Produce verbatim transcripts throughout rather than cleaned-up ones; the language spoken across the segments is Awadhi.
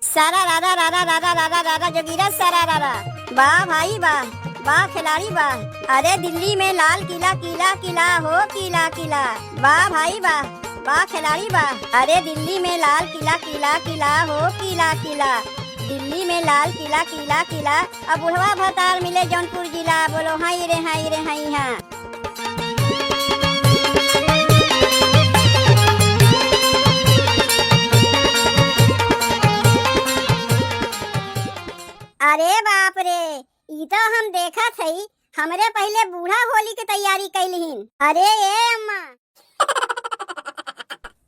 सारा रारा रारा रारा रारा रारा जोगीरा सारा रारा। वाह भाई वाह, वाह खिलाड़ी वाह। अरे दिल्ली में लाल किला, किला, किला हो, किला, किला। वाह भाई वाह, वाह खिलाड़ी वाह। अरे दिल्ली में लाल किला, किला, किला हो, किला, किला। दिल्ली में लाल किला, किला, किला। अब बुढ़वा भतार मिले जौनपुर जिला, बोलो हाय रे, हाय रे, हाय हाँ। अरे बाप रे, ई तो हम देखत हई, हमरे पहिले बूढ़ा होली के तैयारी कइलिहिन। अरे ए अम्मा,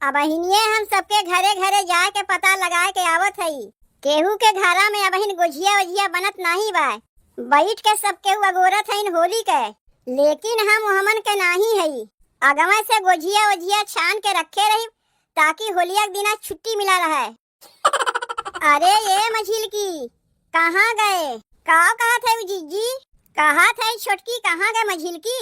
अबहिनिये हम सबके घरे घरे जाए के पता लगाए के आवत हई। केहू के घरा में अबहिन गोझिया ओझिया बनत नाहीं बा। बैठ के सब केहू अगोरत हईन होली के, लेकिन हम ओहमन के नाहीं हई। अगवे से गोझिया ओझिया छान के रखे रही, ताकि होलिया के दिना छुट्टी मिला रहे। अरे ए मझिलकी, कहाँ गए? का कहत है उ जिज्जी? कहत है छोटकी, कहाँ गए मझिलकी?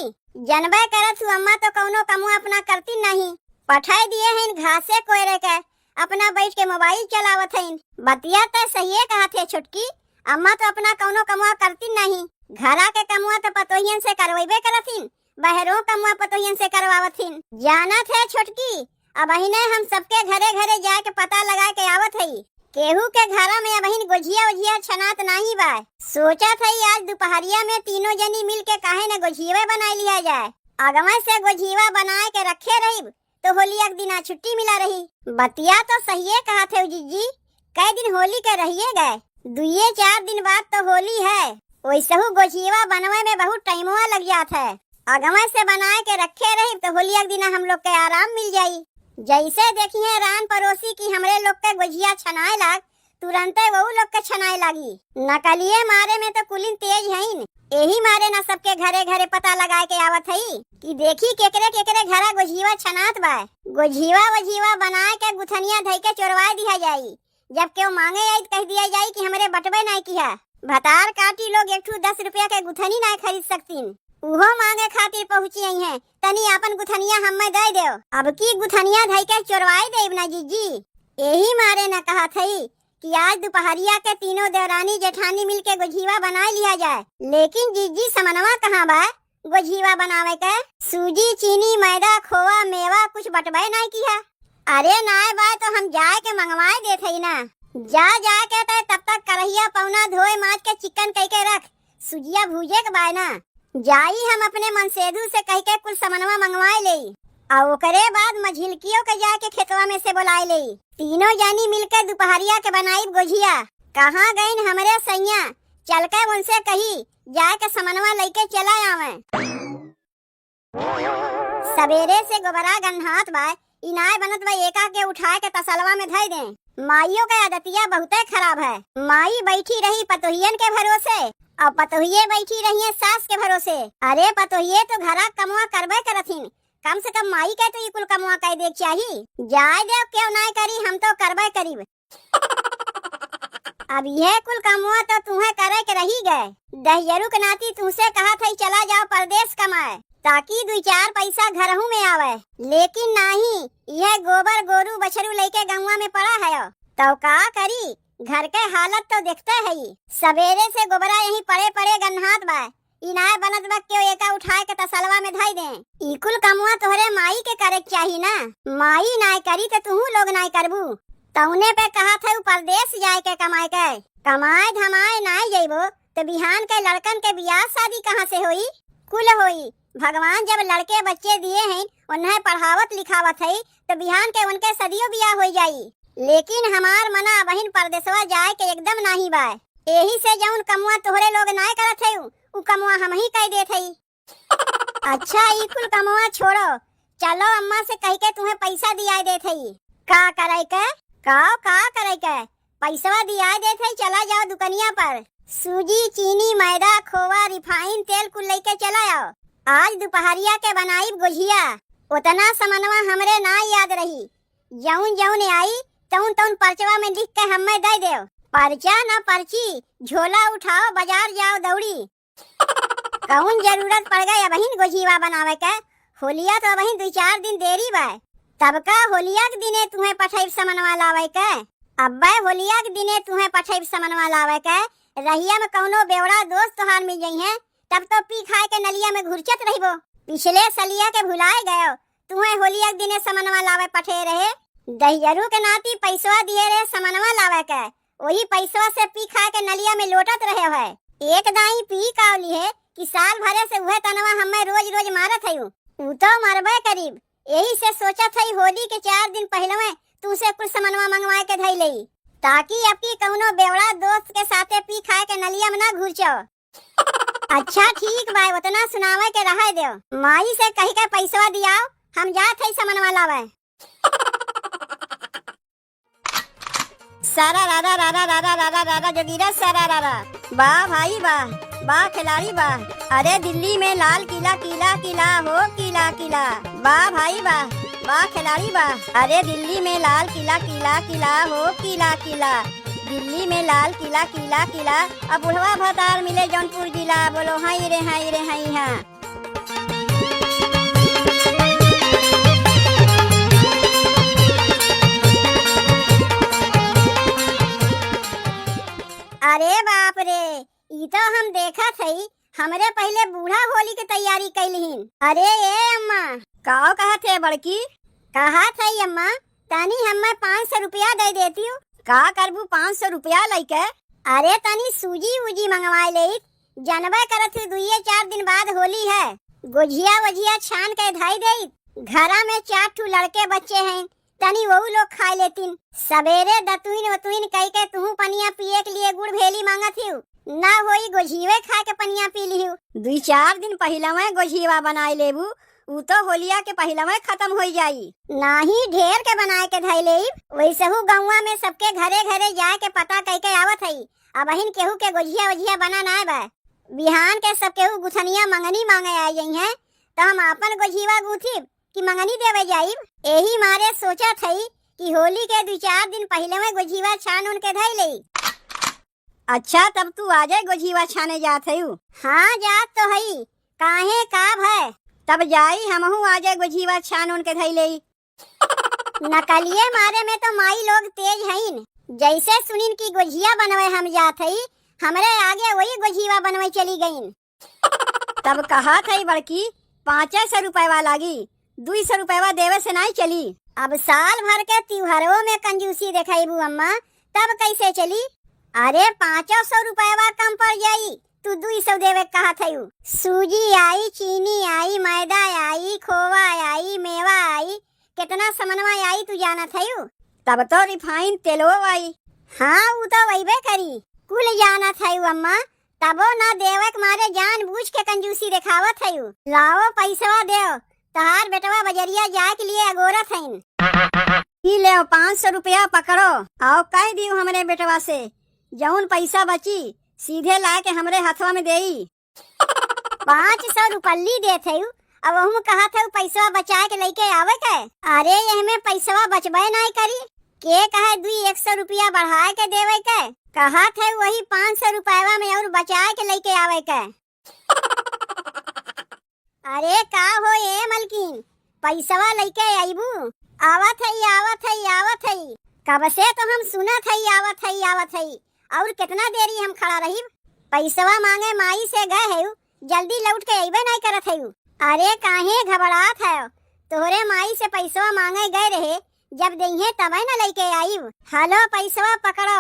जनबे करत हू अम्मा तो कौनो कमुआ अपना करती नहीं। पठाई दिए हैं घासे कोयरे के, अपना बैठ के मोबाइल चलावत हैं। बतिया तो सहिए कहत है छोटकी, अम्मा तो अपना कौनो कमुआ करती नहीं। घरा के कमुआ तो पतोहियन से करवैबे करत हिन, बहरो कमुआ पतोहियन से करवावत हिन। जानत है छोटकी, अबहिने हम सबके घरे घरे जाए के पता लगाए के आवत हई। केहू के घरा में अबहिन गोझिया ओझिया छनात नाहीं बा। सोचत हई आज दुपहरिया में तीनों जनी मिल के काहे न गोझियवे बनाए लिया जाए। अगवे से गोझियवा बनाए के रखे रही तो होलिया के दिना छुट्टी मिला रही। बतिया तो सहिए कहत है जिज्जी, कई दिन होली के रहिए गए, दुइये चार दिन बाद तो होली है। वैसहू गोझियवा बनवे में बहुत टाइमवा लग जात है। अगवे से बनाए के रखे रही तो होलिया के दिना हम लोग के आराम मिल जाई। जैसे देखिए रान पड़ोसी की हमरे लोग के गोझिया छनाए लाग, तुरंते वहू लोग के छनाए लागी। नकलिए मारे में तो कुलिन तेज हईन, एही मारे ना सबके घरे घरे पता लगाए के आवत हई कि देखी केकरे केकरे घरा गोझियवा छनात बा। गोझियवा वोझियवा बनाए के गुथनिया धई के चोरवाए दिया जाई। जब केहू मांगे आई त कह दिया जाई कि हमरे बटबे नाय किहा। भतार काटी लोग एक ठू दस रुपया के गुथनी नाय खरीद सकतीन, उहो मांगे खातिर पहुँची आई हैं, तनी आपन गुथनिया हम्मे दे देव। अब की गुथनिया धई के चोरवाई देब ना जिज्जी। एही मारे न कहत हई कि आज दुपहरिया के तीनों देवरानी जेठानी मिल के गोझियवा बनाए लिया जाए। लेकिन जिज्जी, समनवा कहाँ बा गोझियवा बनावे के? सूजी, चीनी, मैदा, खोवा, मेवा कुछ बटबे नाय किहा। अरे नाय बाय तो हम जाए के मंगवाए देत हई ना। जा, जाए के तय तब तक करहिया पौना धोए माज के चिकन कई के रख, सुजिया भूजे के बाय ना। जाई हम अपने मनसेधु से कह के कुल समनवा मंगवाए लेई, आ ओकरे बाद मझिलकियो के जाए के खेतवा में से बोलाए लेई। तीनों जानी मिल के दुपहरिया के बनाई गोझिया। कहाँ गईन हमरे सैया? चल के उनसे कही, जाए के समनवा लइके चला आवे। सबेरे से गोबरा गन्हात बा, इनाय बनत बा एका के उठाए के तसलवा में धई दे। माइयो के आदतिया बहुते खराब है। माई बैठी रही पतोहियन के भरोसे, और पतोहिये बैठी रही है सास के भरोसे। अरे पतोहिये तो घरा कमवा करबे करथिन, कम से कम माई के तो ई कुल कमवा कह दे चाही। जाए दे, क्यों नाय करी, हम तो करबे करीब। अब यह कुल कमवा तो तुहे करे के रही गए। दहियरू के नाती तुहसे कहत हई चला जाओ परदेस कमाए, ताकि दुई चार पैसा घरहू में आवे। लेकिन नाही, यह गोबर गोरू बछरू लेके गंवा में पड़ा है। तो का करी, घर के हालत तो देखते हई। सबेरे से गोबरा यहीं पड़े पड़े गन्हात बा। इनाय बनत बा, क्यों एका उठाए के तसलवा में धई दे। ई कुल कमवा तोहरे माई के करे के चाही ना। माई नाय करी त तुहू लोग नाय करबू। तौने पे कहत है उ परदेस जाए के कमाए के। कमाए धमाए नाय जइबो त बिहान के लड़कन के बियाह शादी कहाँ से होई? कुल होई। भगवान जब लड़के बच्चे दिए हैं, उन्हें पढ़ावत लिखावत है, त बिहान के उनके सदियो बियाह होई जाई। लेकिन हमार मना अबहिन परदेसवा जाए के एकदम नाही बा। एही से जौन कमवा तोहरे लोग नाय करत है, उ कमवा हमही कह देत हई। अच्छा, ई कुल कमवा छोड़ो, चलो अम्मा से कह के तुहे पैसा दिया देत हई। का करे के? का, का करे के? पैसवा दिया देत हई, चला जाओ दुकनिया पर। सूजी, चीनी, मैदा, खोवा, रिफाइन तेल कुल लेके चला आओ। आज दुपहरिया के बनाई गोझिया। उतना समनवा हमरे ना याद रही। जौन जौन आई, तौन तौन पर्चवा में लिख के हम्मे दे देव। पर्चा ना पर्ची, झोला उठाओ, बाजार जाओ दौड़ी। कौन जरूरत पड़ गए अबहिन गोझियवा बनावे के? होलिया तो अबहिन दुई चार दिन देरी बा। तब का होलिया के दिने तुहे पठैब समनवा लावे के? अब्बे होलिया के दिने तुहें पठइब समनवा लावे के, रहिया में कउनो बेवड़ा दोस्त तोहार मिल जइहें, तब तो पी खाए के नलिया में घुरचत रहिबो। पिछले सलिया के भुलाए गयो, तुहें होलिया के दिने समनवा लावे पठे रहे। दहियरू के नाती पैसवा दिए रहे समनवा लावे के, वही पैसवा से पी खाए के नलिया में लोटत रहे है। एक दाई पी कावली है कि साल भरे से उहे तनवा हमें रोज रोज मारत है। ऊ तो मरबे करीब, यही से सोचत है होली के चार दिन पहलवे तुसे कुल समनवा मंगवाए के धई लेई, ताकि अब की कउनो बेवड़ा दोस्त के साथे पी खाए के नलिया में ना घुरचो। अच्छा ठीक बा, उतना सुनावे के रहे देव। माई से कहि के पैसवा दियाओ, हम जात हई समनवा लावे। सारा रारा रारा रारा रारा रारा जोगीरा सारा रारा। बा भाई बा, बा खिलाड़ी बा। अरे दिल्ली में लाल किला, किला, किला हो, किला, किला। बा भाई बा, बा खिलाड़ी बा। अरे दिल्ली में लाल किला, किला, किला हो, किला, किला। दिल्ली में लाल किला, किला, किला। अब बुढ़वा भतार मिले जौनपुर जिला, बोलो हाय रे, हाय रे, हाय हाँ। अरे बाप रे, ई तो हम देखत हई, हमरे पहिले बूढ़ा होली के तैयारी कइलिहिन। अरे ए अम्मा। काव कहत है बड़की? कहत हई अम्मा, तनी हम्मे पाँच सौ रुपया दे देतिउ। का करबू पाँच सौ रुपया लइके? अरे तनी सूजी उजी मंगवाए लेइत, जनबे करत ही दुइये चार दिन बाद होली है। गोझिया वोझिया छान के धई देइत। घरा में चार ठू लड़के बच्चे हैं, तनी वहू लोग खाए लेतिन। सबेरे दतुइन वतुइन कइके तुहू पनिया पिए के लिए गुड़ भेली मांगत हिउ। ना होई गोझिवे खाए के पनिया पी लिहिउ। दुई चार दिन पहिलवे गोझिवा बनाए लेबू, ऊ तो होलिया के पहिलवे खतम होई जाई। नाही ढेर के बनाए के धई लेइब, वैसहू गौवा में सबके घरे घरे जाए के पता कइके आवत हई। अबहिन केहू के गोझिया वोझिया बना नाय बा। बिहान के सब केहू गुथनिया मंगनी मांगे आई जइहें, त हम आपन गोझिवा गूंथिब कि मंगनी देवे जाइब। एही मारे सोचत हई कि होली के दुई चार दिन पहिले में गोझिवा छान उन के धई लेई। अच्छा, तब तू आजे गोझिवा छाने जात हयू? हाँ, जात तो हई। काहे, का भय? तब जाई हमहू आजे गोझिवा छान उन के धई लेई। नकलिए मारे में तो माई लोग तेज हईन। जैसे सुनिन कि गोझिया बनवे हम जात हई, हमरे आगे वही गोझिवा बनवे चली गईन। तब कहत हई बड़की, पाँचे सौ रुपयवा लागी, दुई सौ रुपयवा देवे से नाई चली। अब साल भर के त्योहारों में कंजूसी देखाइबू अम्मा, तब कैसे चली? अरे, पाँचो सौ रुपयवा कम पड़ जाई, तू दुई सौ देवे के कहत हयू। सूजी आई, चीनी आई, मैदा आई, खोवा आई, मेवा आई, केतना समनवा आई तू जानत हयू? तब तो रिफाइन तेलवो आई। हाँ, ऊ तो वइबे करी, कुल जानत हयू अम्मा, तबो ना देवे के मारे जानबूझ के कंजूसी देखावत हयू। लाओ पैसवा देव, तहार बेटवा बजरिया जाए के लिए अगोरत हईन। ई लेव पाँच सौ रुपया पकड़ो, आओ कह दियो हमरे बेटवा से, जौन पैसा बची सीधे लाए के हमरे हथवा में देई। पाँच सौ रुपल्ली देत हयू, अब हम कहत हयू पैसवा बचाए के लइके आवे के। अरे एहमे पैसवा बचबे नाई करी, के कहे दुई एक सौ रुपया बढ़ाए के देवे के, कहत हयू वही पाँच सौ रुपयवा में और बचाए के लइके आवे के। अरे का हो ए मलकिन, पैसवा लइके अइबू? आवत हई, आवत हई, आवत हई। कब से तो हम सुनत हई, आवत हई, आवत हई। और केतना देरी हम खड़ा रहिब? पैसवा मांगे माई से गए हयू, जल्दी लौट के अइबे नाई करत हयू। अरे काहे घबरात हयो? तोहरे माई से पैसवा मांगे गए रहे, जब देइहे तबे न लइके आइब। हलो पैसवा पकड़ो।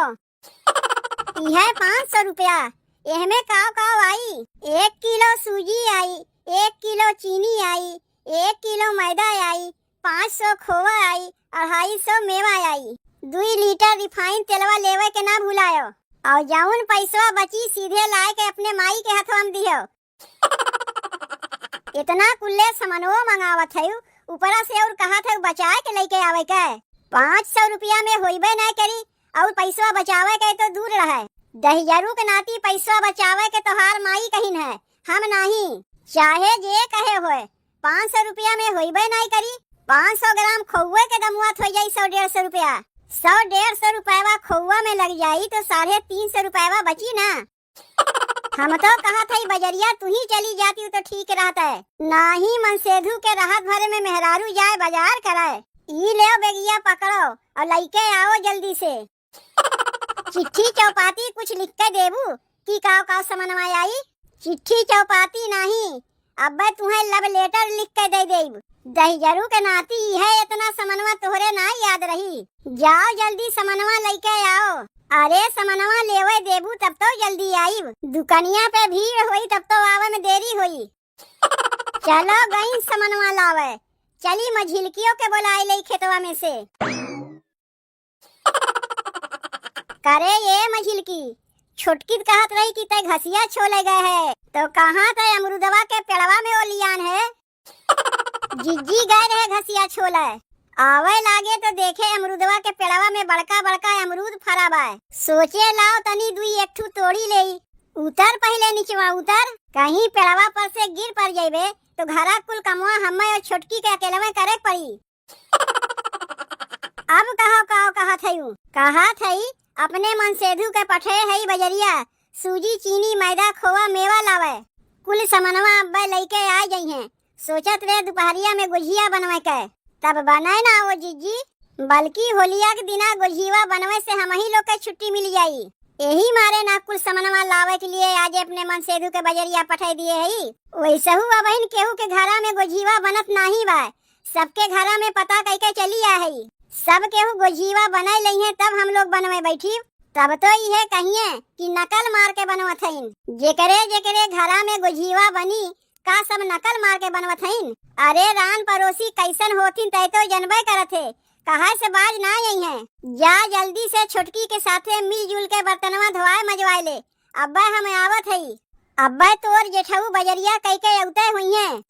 इहे पाँच सौ रुपया, एहमे काव काव आई? एक किलो सूजी आई, एक किलो चीनी आई, एक किलो मैदा आई, पाँच सौ खोवा आई, अढ़ाई सौ मेवा आई, दुई लीटर रिफाइन तेलवा लेवे के ना भुलायो। और जौन पैसवा बची सीधे लाए के अपने माई के हथवा में दियो। इतना कुल्ले समनवो मंगावत हयू, ऊपरा से और कहत हयू बचाए के लइके आवे के। पाँच सौ रुपया में होइबे नाय करी, और पैसवा बचावे के तो दूर रहे। दहिजरू के नाती पैसवा बचावे के तोहार माई कहिन है, हम नाही। चाहे जे कहे होए, पाँच सौ रुपया में होइबे नाय करी। पाँच सौ ग्राम खोउए के दमुआत हो जाई सौ डेढ़ सौ रुपया। सौ डेढ़ सौ रुपयवा खोउआ में लग जाई तो साढ़े तीन सौ रुपयवा बची ना। हम तो कहत हई बजरिया तू ही चली जाती तो ठीक रहत है। नाही मनसेधु के रहत भरे में मेहरारू जाए बाजार करे। ई लेव बेगिया पकड़ो और लइके आओ जल्दी से। चिट्ठी चौपाती कुछ लिख के देबू कि काव काव समनवा आई? चिट्ठी चौपाती नाहीं, अब्बे तुहें love letter लिख के दे देब। दहिजरू के नाती इहे इतना समनवा तोहरे ना याद रही। जाओ जल्दी समनवा लइके आओ। अरे समनवा लेवे देबू तब तो जल्दी आइब। दुकनिया पे भीड़ होई तब तो आवे में देरी होई। चलो गईं समनवा लावे। चली मझिलकियो के बोलाए लेई खेतवा में से। करे ये मझिलकी, छोटकी त कहत रही कि तै घसिया छोले गए है, तो कहाँ तै अमरुदवा के पेड़वा में ओलियान है? जिज्जी गए रहे घसिया छोले, आवे लागे तो देखे अमरुदवा के पेड़वा में बड़का बड़का अमरूद फरा बा। सोचे लाओ तनी दुई एक ठू तोड़ी लेई। उतर पहिले निचवा उतर, कहीं पेड़वा पर से गिर पड़ जइबे तो घरा कुल कमवा हम्मे और छोटकी के अकेलवे करे पड़ी। अब कहो, काव कहत हई? कहत हई, अपने मनसेधु के पठे हई बजरिया, सूजी, चीनी, मैदा, खोवा, मेवा लावे। कुल समनवा अब्बे लइके आ जइहें। सोचत रहे दुपहरिया में गुझिया बनवे के, तब बने ना वो जिज्जी, बल्कि होलिया के दिना गुझिया बनवे से हमही लोग के छुट्टी मिल जाई। यही मारे ना कुल समनवा लावे के लिए आज अपने मनसेधु के बजरिया पठे दिए हई। वैसहू अबहिन केहू के घरा में गुझिया बनत नाही बा, सबके घरा में पता कइके चली आ हई। सब केहू गोझिवा बनाए लइहें, तब हम लोग बनवे बैठी। तब तो इहे कहिए कि नकल मार के बनवत हइन। जेकरे जेकरे घरा में गोझिवा बनी, का सब नकल मार के बनवत हइन? अरे रान पड़ोसी कैसन होथिन, तै तो जनबे करत हे, कहाँ से बाज ना आई हैं। जा जल्दी से छोटकी के साथे मिलजुल के बर्तनवा धोआए मजवाए ले। अब्बे हम आवत हई। अब्बे तोर जेठऊ बजरिया कइके अउते हुइहें।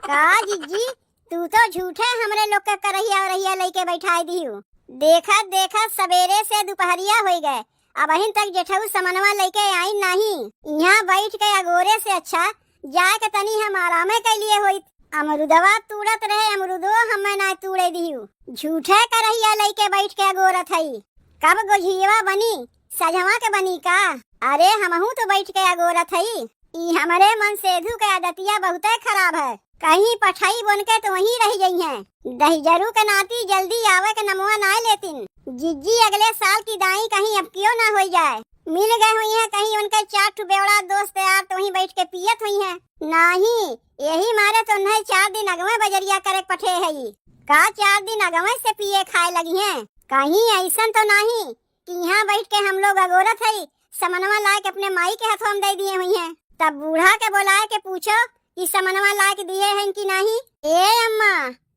का जिज्जी, तू तो झूठे हमरे लोग के करहिया उरहिया लइके बैठाए दिहू। देखत देखत सबेरे से दुपहरिया होइ गए, अबहिन तक जेठऊ समनवा लइके आइन नाही। इहाँ बैठ के अगोरे से अच्छा जाए के तनी हम आरामे कइ लिए होइत। अमरुदवा तूड़त रहे, अमरुदो हम्मे ना तूड़े दिहू। झूठे करहिया लइके बैठ के अगोरत हई। कब गोझियवा बनी? सझवा के बनी का? अरे हमहू तो बैठ के अगोरत हई। ई हमरे मनसेधु के आदतिया बहुते खराब है। कहीं पठई बन के तो वहीं रह जइहें। दहिजरू के नाती जल्दी आवे के नमवा नाय लेतिन। जिज्जी अगले साल की दाई कहीं अबकियो ना होइ जाए। मिल गए हुइहें कहीं उनके चार ठो बेवड़ा दोस्त यार तो वहीं बैठ के पियत हुइहें। नाही, यही मारे तो उन्हें चार दिन अगवे बजरिया करे पठे हई। का चार दिन अगवे से पिए खाए लगिहें? कहीं अइसन तो नाही कि इहाँ बैठ के हम लोग अगोरत हई, समनवा लाए के अपने माई के हथवा में दे दिए हुइहें। तब बूढ़ा के बोलाए के पूछो कि समनवा लाए के दिए हैं कि नाही। ए अम्मा,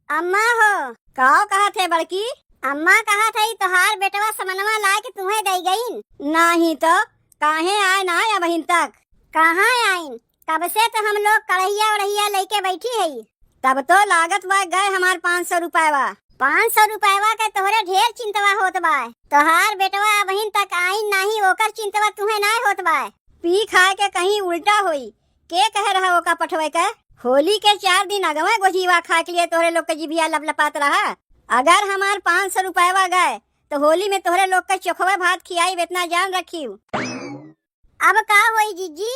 अम्मा हो। का कहत है बड़की? अम्मा कहत है, तोहार बेटवा समनवा लाए के तुहें दे गईन? नाही तो, काहे आए ना अबहिन तक? कहाँ आइन? कब से तो हम लोग कढ़ैया उढ़ैया लइके बैठी हई। तब तो लागत बा गए हमार पाँच सौ रुपयवा। पाँच सौ रुपयवा के तोहरे ढेर चिंतवा होत बा। तोहार बेटवा अबहिन तक आइन नाही, ओकर चिंतवा तुहे नाय होत बा। पी खाए के कहीं उल्टा होई, के कहे रहा ओका पठवे के? होली के चार दिन अगवे गोझिवा खाए के लिए तोहरे लोग के जिभिया लपलपात रहा। अगर हमार पाँच सौ रुपयवा गए तो होली में तोहरे लोग के चोखवे भात खियाई, इतना जान रखियो। अब का होई जिज्जी,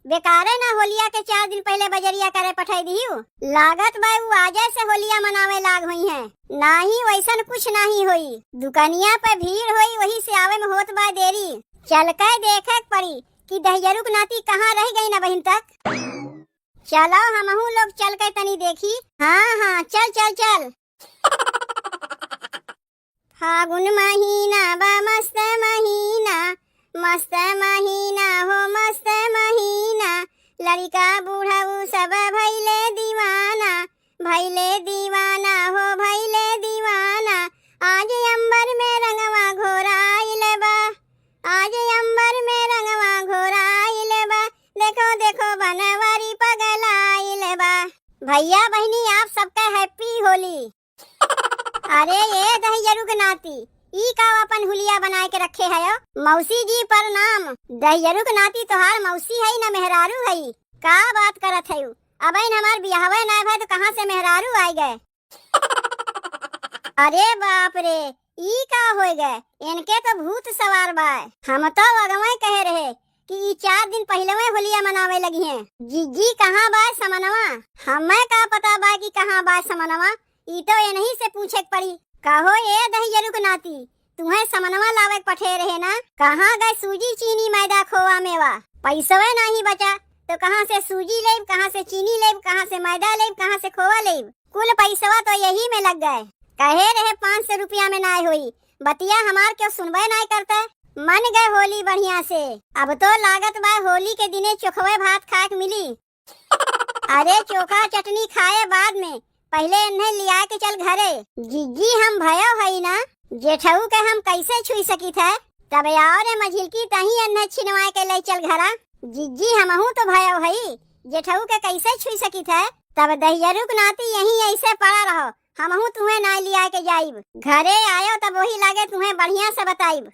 बेकारे ना होलिया के चार दिन पहिले बजरिया करे पठाई दिहू। लागत बा उ आजे से होलिया मनावे लाग हुइहें। नाही, वैसन कुछ नाही होई। दुकनिया पे भीड़ होई, वही से आवे में होत बा देरी। चल के देखे के पड़ी कि दहिजरू के नाती कहाँ रह गई ना बहिन तक। चलो हमहू लोग चल के तनी देखी। हाँ, हाँ, चल, चल, चल। फागुन महीना बा मस्त महीना, मस्त महीना हो मस्त महीना, लड़िका बुढ़ऊ सब भइले दीवाना, भइले दीवाना हो भइले दीवाना। आज अंबर में रंगवा घोराइल बा, आज अंबर में रंगवा घोराइल बा, देखो देखो बनवारी पगलाइल बा। भइया बहिनी आप सबका happy होली। अरे ए दहिजरू के नाती, ई का अपन हुलिया बनाए के रखे हयो? मौसी जी प्रणाम। दहिजरू के नाती तोहार मौसी हई ना मेहरारू हई? का बात करत हयू? अबहिन हमार बियाहवे नाय भय तो कहाँ से मेहरारू आए गए? अरे बाप रे, ई का होए गए? इनके तो भूत सवार बा। हम तो अगवे कहे रहे कि ई चार दिन पहिलवे होलिया मनावे लगिहें। जिज्जी, कहाँ बा समनवा? हमें का पता बा कि कहाँ बा समनवा, ई तो इनही से पूछे के पड़ी। कहो ए दहिजरू के नाती, तुहें समनवा लावे के पठे रहे ना, कहाँ गए सूजी, चीनी, मैदा, खोवा, मेवा? पैसवे नाहीं बचा, तो कहाँ से सूजी लेब, कहाँ से चीनी लेब, कहाँ से मैदा लेब, कहाँ से खोवा लेब? कुल पैसवा तो यही में लग गए। कहे रहे पाँच सौ रुपया में नाय होई, बतिया हमार क्यों सुनबे नाय करते? मन गए होली बढ़िया से। अब तो लागत बा होली के दिने चोखवे भात खाए के मिली। अरे चोखा चटनी खाए बाद में, पहिले इन्हें लिया के चल घरे। जिज्जी हम भयो हई ना, जेठऊ के हम कैसे छुई सकित है? तब आओ रे मझिलकी, तहीं इन्हें छिनवाए के ले चल घरा। जिज्जी हमहू तो भयो हई, जेठऊ के कैसे छुई सकित है? तब दहियरू के नाती यहीं ऐसे पड़ा रहो, हमहू तुहें ना लिया के जाइब। घरे आयो तब वही लागे तुहें बढ़िया से बताइब।